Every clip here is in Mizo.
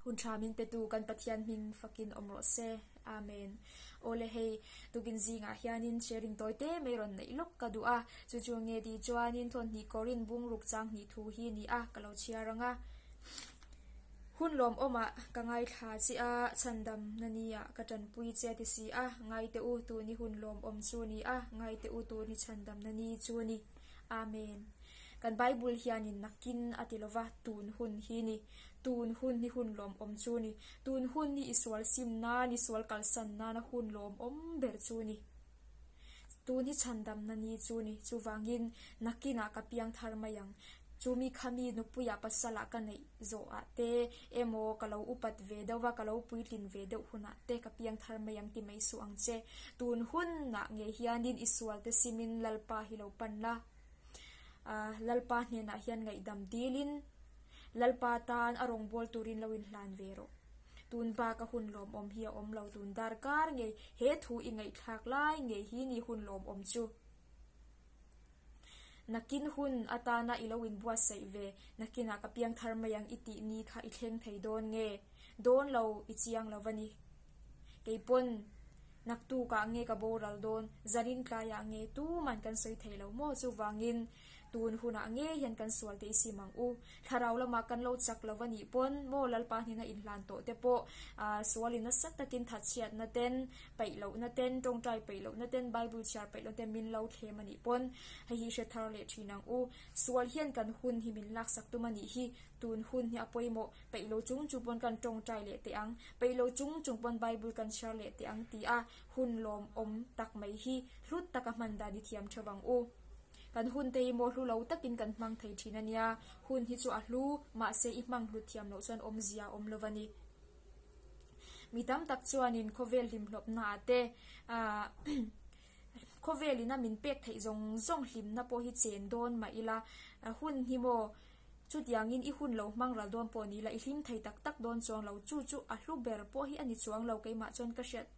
Hun tha min petu kan Pathian hming fakin awm rawh se. Amen. Awle hei, tukin zingah hianin sharing tawi te mai rawn neih lawk ka duh a, chu chu nge tih chuanin thawnhnih kawrin bungruk chang hnih thu hi ni a, ka lo chhiar ang a. Hun lawmawmah ka ngaithla che a, chhandam na nia ka tanpui che ti si a, ngaite u tun i hun lawmawm chu ni a, ngaite u tun i chhandam na ni chu ni. Amen. Kan Bible hianin nakin a ti lova, tun hun hi ni. Tun hun hi hun lawmawm chu ni. Tun hun hi i sual sim nan, i sual kalsan nana hun lawmawm ber chu ni. Tun hi chhandamna ni chu ni. Chuvangin nakinah ka piang thar mai ang. Chumi khami nupuiah pasalah ka neih zawhah te emaw ka lo upat ve deuh va, ka lo puitlin ve deuh hunah te ka piang thar mai ang ti mai suh ang che. Tun hunah ngei hianin i sualte simin Lalpa hi lo pan la. Lalpa hnenah hian ngaihdam dilin Lalpa tan a rawngbâwl turin lo inhlan ve rawh. Tun bak a hun lawmawm hi a awm lo tun darkar ngei he thu i ngaihthlak lai ngei hi ni hun lawmawm chu. Nakin hun atana i lo inbuatsaih ve, nakinah ka piang thar mai ang i tih ni kha i thleng thei dawn nge? Dawn lo i chiang lo va ni. Keipawn naktukah nge ka boral dawn, zanin tlaiah nge tuman kan sawi thei lo maw? Chuvangin tun hunah nge hian kan sual te i sim ang u. Thlarau lamah kan lo chak lo va nih pawn maw Lalpa hnena inhlan tawh te pawh sualin nasa takin thatchhiatna ten, peih lohna ten, tawngtai peih lohna ten, Bible chhiar peih lohna ten min lo thlem a nih pawn hei hi hre thar leh thin ang u. Sual hian kan hun hi min laksak tum a nih hi tun hun hi a pawimawh. Peih lo chung chung pawn kan tawngtai leh teh ang, peih lo chung chung pawn Bible kan chhiar leh teh ang ti a hun lawmawm tak mai hi hlut taka hman dan i thiam theuh ang u. Kan hun te hi maw hlu lo takin kan hmang thei thin a nia, hun hi chu a hlu, mahse i hmang hlut thiam loh chuan awmzia a awm lo va ni. Mi tam tak chuanin khawvel hlimhlawpna ah te ah khawvelin a min pek theih zawng zawng hlimna pawh hi chen dawn mah ila hun hi maw chutiangin i hun lo hmang ral dawn pawh ni ila i hlim thei tak tak dawn chuang lo, chu chu a hlu ber pawh hi a ni chuang lo keimah chuan ka hriat.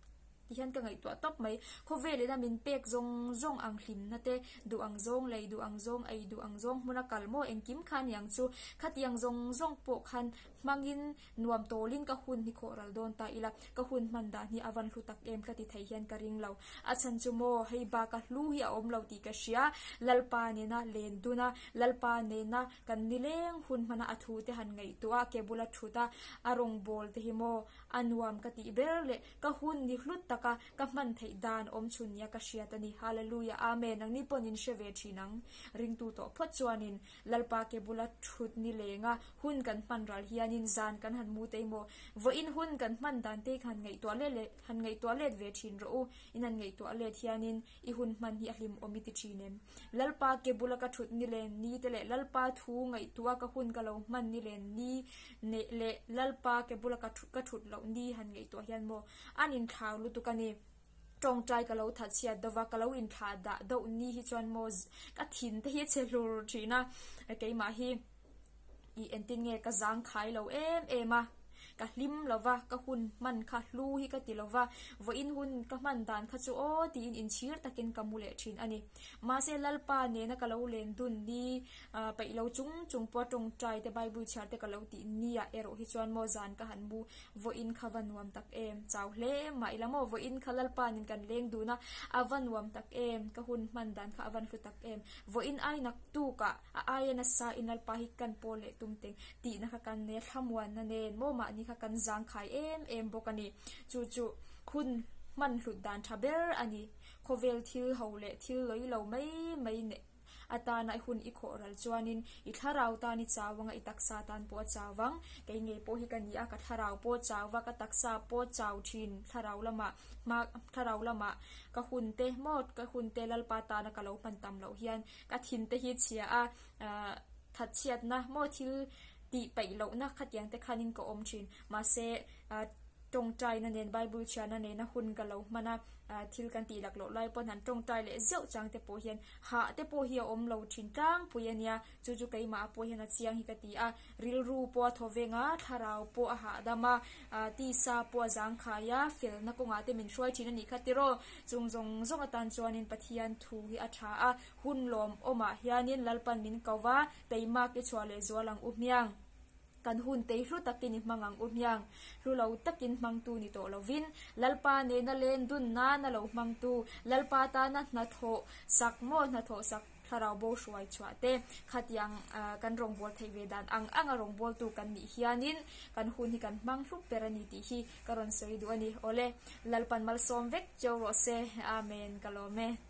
Ti hian ka ngaihtuah tawp mai. Khawvelin a min pek zawng zawng ang hlimna te, duh ang zawng lei, duh ang zawng ei, duh ang zawng hmuna kal maw engkim kha aniang chu. Khatiang zawng zawng pawh khan hmangin nuam tawlin ka hun hi khawh ral dawn ta ila, ka hun hman dan hi a van hlu tak em ka ti thei hian ka ring lo. A chhan chu maw hei baka hlu hi a awm lo tih ka hria. Lalpa nena len dun a, Lalpa nena kan nileng hun hmana a thu te han ngaihtuah a, ke bula thut a, a rawngbâwl te hi maw a nuam ka tih ber leh Ka hun ni hlut taka ka hman theih dan awm chhun nia ka hriat a ni. Hallelujah Amen Nangni pawn in hre ve thin ang. Ringtu tawh phawt chuanin Lalpa ke bula thut ni lenga hun kan hman ral hianin zan kan han mu tei maw? Vawiin hun kan hman dan te khan ngaihtuah let leh han ngaihtuah let ve thin rawh u. In han ngaihtuah let hianin i hun hman hi a hlim awm i ti thin em? Lalpa ke bula ka thut ni len ni te leh Lalpa thu ngaihtuah ka hun ka lo hman ni len ni neih leh Lalpa ke bula ka ka thut loh ni han ngaihtuah hian maw an inthlau lutuk a ni. Tawngtai ka lo that chhiat deuh va, ka lo inthlah dah deuh ni hi chuan maw ka thin te hi a chhe hlur thin a, keimah hi ih engtin nge ka zang khai lo em em a. Ka hlim lo va, ka hun hman kha hlu hi ka ti lo va, vawiin hun ka hman dan kha chu aw tiin inchhir takin ka mu leh thin a ni. Mahse Lalpa nena ka lo len dun ni peih lo chung chung pawh tawngtai te Bible chhiar te ka lo tih nia erawh hi chuan maw zan ka han mu vawiin kha va nuam tak em chau hle mah ila maw vawiin kha Lalpa nen kan leng dun a a va nuam tak em ka hun hman dan kha a van hlu tak em vawiin ai nak tukah A aia nasa in Lalpa hi kan pawl leh tum teng tihna kha kan nei a, thlamuanna nen maw mahni kha kan zangkhai em em bawk a ni. Chu chu hun hman hlut dan tha ber a ni. Khawvel thil ho leh thil lawi lo mai mai neh atana i hun i khawh ral chuanin i thlarau tan i chau anga i taksa tan pawh a chau vang. Kei ngei pawh hi ka ni a, ka thlarau pawh a chau va, ka taksa pawh a chau thin thlarau lamah. Hma thlarau lamah ka hun te maw ka hun te Lalpa tana ka lo hman tam loh hian ka thin te hi chhia a, ahh thatchhiatna maw thil tih peih lohna khatiang te khanin ka awm thin. Mahse ahh tawngtaina nen Bible chhiarna nena hun ka lo hman a, ahh thil kan tih lak loh lai pawn han tawngtai leh zeuh chang te pawh hian hah te pawh hi a awm lo thin tlangpui a nia. Chu chu keimah pawh hian a chiang hi ka ti a, rilru pawh a thaw veng a, thlarau pawh a hahdam a, tisa pawh a zangkhai a, felna kawngah te min hruai thin a nih kha tiraw? Chung zawng zawng atan chuanin Pathian thu hi a tha a, hun lawmawmah hianin Lalpan min ko va, teimak i chhuah leh zual ang u hmiang. Kan hun tei hlu takin i hmang ang u hmiang. Hlu lo takin hmangtu ni tawh lovin, Lalpa nena len dun nana lo hmangtu, Lalpa tana hnathawh sak maw hnathawh sak thlarau bo hruai chhuah te, khatiang kan rawngbâwl theih ve dan ang anga rawngbâwltu kan nih hianin kan hun hi kan hmang hlup ber a ni tih hi ka rawn sawi duh a ni. Awle, Lalpan malsawm vek cheu rawh se. Amen. Ka lawm e.